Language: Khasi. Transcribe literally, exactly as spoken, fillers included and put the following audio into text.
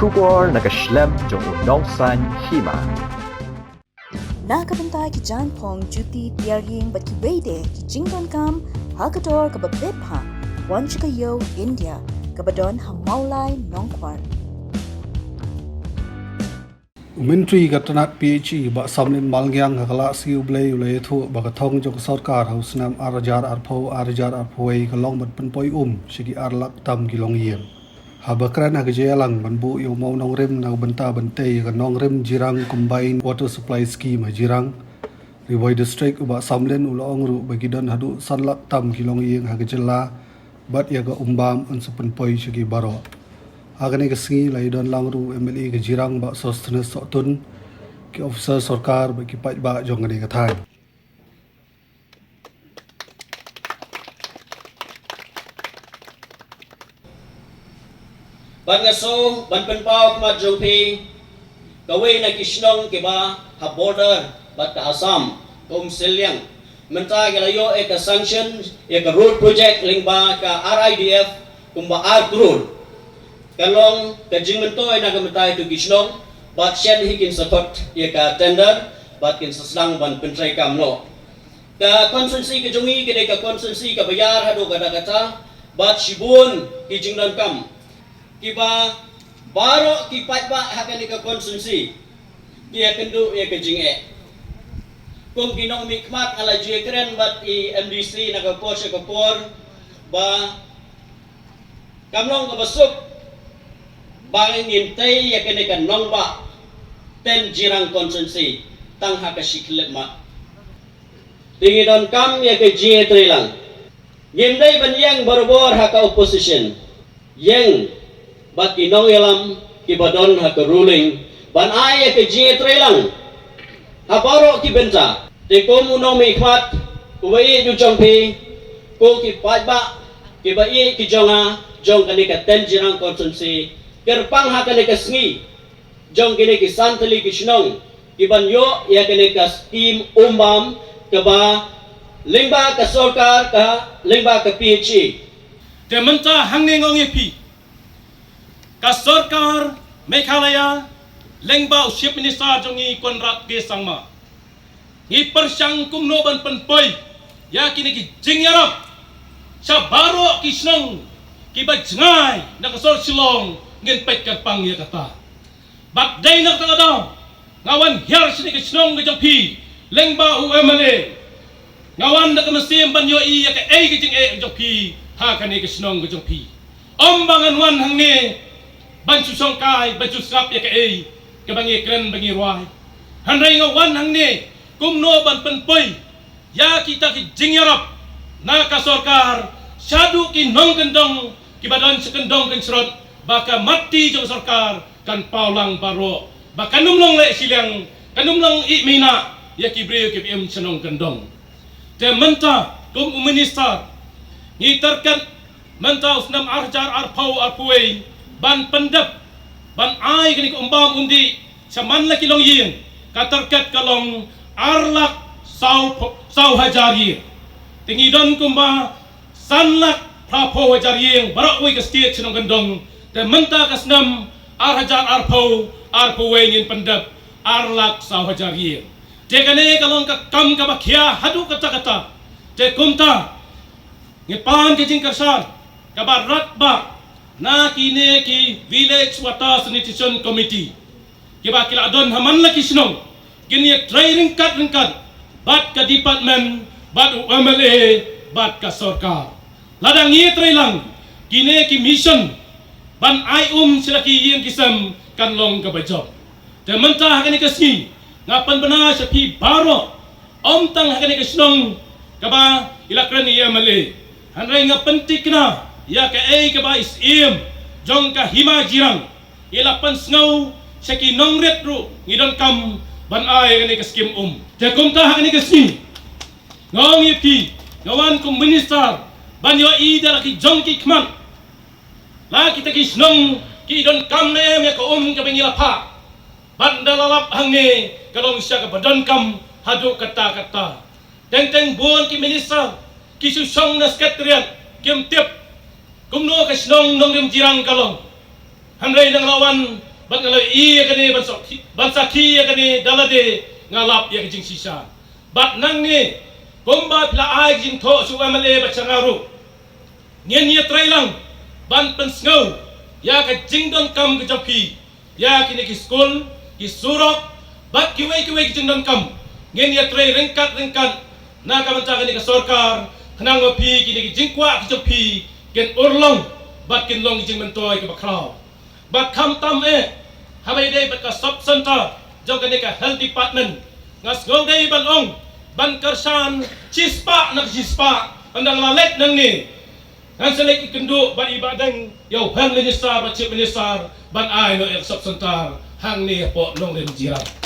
Khubor na ka shlem jong u nongsan hima. Na ka bynta ki jaiñphong, juti, tiar ïing bad kiwei de ki jingdonkam ha ka dor kaba bit bha, wan sha ka ïew India kaba don ha Mawlai Nongkwar. U Myntri ka tnat P H E, Bah Samlin Malngiang, ha ka la sngi U Blei u la ïathuh ba ka thong jong ka sorkar ha u snem ar hajar arphew, ar hajar arphew wei ka long ban pynpoi um sha ki ar lak tam ki longïing. Haba kren ha ka jingïalang ban buh ïa u mawnongrim na ka bynta ban tei ïa ka Nongrim Jirang Combined Water Supply Scheme ha Jirang, Ri Bhoi District, u Bah Samlin u la ong ruh ba ki don haduh san lak tam ki longïing ha ka jylla, bad ïa ka umbam yn sa pynpoi sha ki baroh. Ha kane ka sngi la ïadon lang ruh u M L A ka Jirang, Bah Sosthenes Sohtun, ki officer sorkar bad ki paidbah jong kane ka thaiñ. Bad nga sngew ban pynpaw khmat jong phi, kawei na ki shnong kiba ha border bad ka Assam, ka Umsiliang, mynta ki la ïoh ïa ka sanction ïa ka road project lyngba ka R I D F kumba ar klur. Ka long ka jingmyntoi na ka bynta ïa tu ki shnong, bad shen hi kin sa khot ïa ka tender bad kin sa sdang ban pyntreikam noh. Ka constituency ka jong ngi ka dei ka constituency kaba ïar haduh katta katta, bad shibun ki jingdonkam kiba baroh ki paidbah ha kane ka constituency ki ïakynduh ïa ka jingeh. Kum ki nongmihkhmat, nga la ju ïakren bad i M D C na ka por sha ka por ba kam long kaba suk ba ngin tei ïa kane ka nongbah Ten Jirang constituency tang ha ka shi khyllipmat. Te ngi donkam ïa ka jingïatreilang. Ngim dei ban ïeng barabor ha ka opposition, ïeng bad ki nongïalam kiba don ha ka ruling ban ai ïa ka jingïatreilang ha baroh ki bynta. Te kum u nongmihkhmat, u ba ïeit u jong phi, ko ki paidbah kiba ïeit ki jong nga jong kane ka Ten Jirang constituency, kyrpang ha kane ka sngi jong kine ki san tylli ki shnong kiban ïoh ïa kane ka skim umbam kaba lyngba ka sorkar, ka lyngba ka P H E. Te mynta hangne nga ong ïa phi, ka sorkar Meghalaya lyngba u Chief Minister jong ngi Conrad K Sangma, ngi pyrshang kumno ban pynpoi ïa kine ki jingïarap sha baroh ki shnong kiba jngai na ka sor Shillong. Ngin peit kyrpang ïa kata. Bad dei na kata ka daw nga wan hiar sha kane ka shnong ka jong phi lyngba u M L A. Nga wan da ka mynsiem ban ïohi ïa kaei ka jingeh ka jong phi ha kane ka shnong ka jong phi. Ym ba ngan wan hangne ban shu shongkai, ban shu sngap ïa kaei kaba ngi kren, ba ngi rwai. Hynrei nga wan hangne kumno ban pynpoi ïa kita ki jingïarap na ka sorkar shaduh ki nongkyndong kiba don sha kyndong kynjrot, ba ka matti jong ka sorkar kan paw lang baroh, ba kan ym long leh shiliang, kan ym long ih mynta ïa ki briew kiba im sha nongkyndong. Te mynta kum u minister, ngi target mynta u snem ar hajar arphew arphew wei ban pyndep, ban ai kane ka umbam umdih sha man la ki longïing, ka target ka long ar lak saw, saw hajar ïing. Te ngi don kumba san lak phra phew hajar ïing baroh kawei ka state sha nongkyndong. Te mynta ka snem ar hajar arphew arphew wei ngin pyndep ar lak saw hajar ïing. Te kane ka long ka kam kaba khia haduh katta katta. Te kumta ngi pan ka jingkyrshan kaba radbah na kine ki Village Water Sanitation Committee, kiba ki la don ha man la ki shnong, kin ïatrei ryngkat ryngkat bad ka department, bad u M L A, bad ka sorkar. Lada ngi ïatrei lang, kine ki mission ban ai um sha la ki ïing ki sem kan long kaba jop. Te mynta ha kane ka sngi nga pynbna sha phi baroh, ym tang ha kane ka shnong kaba i la kren ïa u M L A, hynrei nga pyntikna ïa kaei kaba i Syiem jong ka Hima Jirang i la pynsngew sha ki nongrit ruh, ngi donkam ban ai kane ka skim um. Te kumta ha kane ka sngi nga ong ïa phi, nga wan kum minister ban ïohi da la ki jong ki khmat, la kita ki shnong ki donkam ne em ïa ka um kaba ngi la phah. Bad ynda la lap hangne ka long shisha kaba donkam haduh katta katta. Teng teng bun ki minister ki shu shong na secretariat, kim tip kumno ka shnong Nongrim Jirang ka long. Hynrei nang la wan Bad nga la ïohi ïa kane ban sakhi, ban sakhi ïa kane da lade nga lap ïa ka jingshisha. Bad nangne kumba phi la ai ka jingthoh sha u M L A bad sha nga ruh, ngin ïatrei lang ban pynsngew ïa ka jingdonkam ka jong phi ïa kine ki skul, ki surok bad kiwei kiwei ki jingdonkam. Ngin ïatrei ryngkat ryngkat na ka bynta kane ka sorkar khnang ba phi kine ki jingkwah ki jong phi kin urlong bad kin long ki jingmyntoi kiba khraw. Bad khamtam eh haba ïadei bad ka sub center jong kane ka health department, nga sngew dei ban ong ban kyrshan shispah na shispah. Ynda nga la leit nangne ngan sa leit ïakynduh bad i Bah Deng ïa u Health Minister bad Chief Minister ban ai noh ïa ka sub center hangne hapoh Nongrim Jirang.